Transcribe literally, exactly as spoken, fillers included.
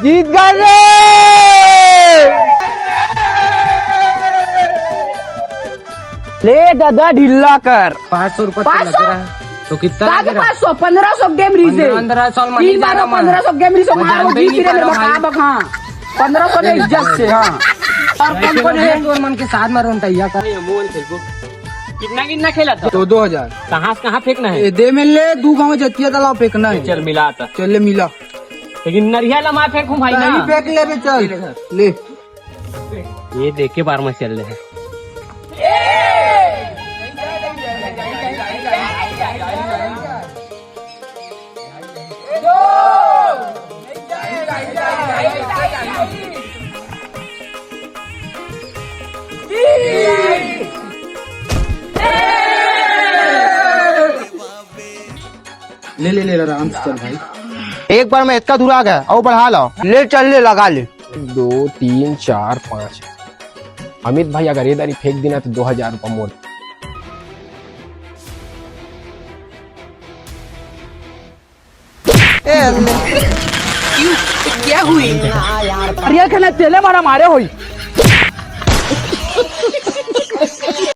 जीत गए रे। ले दादा, ढीला कर। पाँच सौ रुपया तो पाँच सौ? लग रहा है। तो कितना का लग के रहा है? पाँच सौ? पन्द्रह सौ game रहिसे। पन्द्रह, पन्द्रह सौ में तीन नहीं बार जाना मैं। पन्द्रह सौ game रहिसे, मैं मारो जानबे जी नहीं फिरे करो ले भाई। बता बक, हाँ। पन्द्रह सौ में इज्जत से, हाँ। और कौन कौन है? तो मन के साथ में रोन तैयार कर। कितना कितना खेला था? दो, दो हजार। कहाँ से कहाँ फेंकना है? ए, दे में ले, दू गाँव जतिया तालाब फेंकना है। चल मिला था। चल ले मिला। लेकिन नरिया ला मैं फेंकूं भाई ना। नहीं फेंक ले बे, चल। ले। ये देख के बार में चल रहे हैं। ले, ले, ले, आराम से चल भाई। एक बार में इतना दूर आ गया, और बढ़ा लाओ। ले चल, ले लगा ले। दो, तीन, चार, पाँच। अमित भाई अगर ये दारी फेंक देना तो दो हजार रुपया मोर। ए, अल्ले। क्यों? क्या हुई? अरे यार, तेले मारा मारे होई।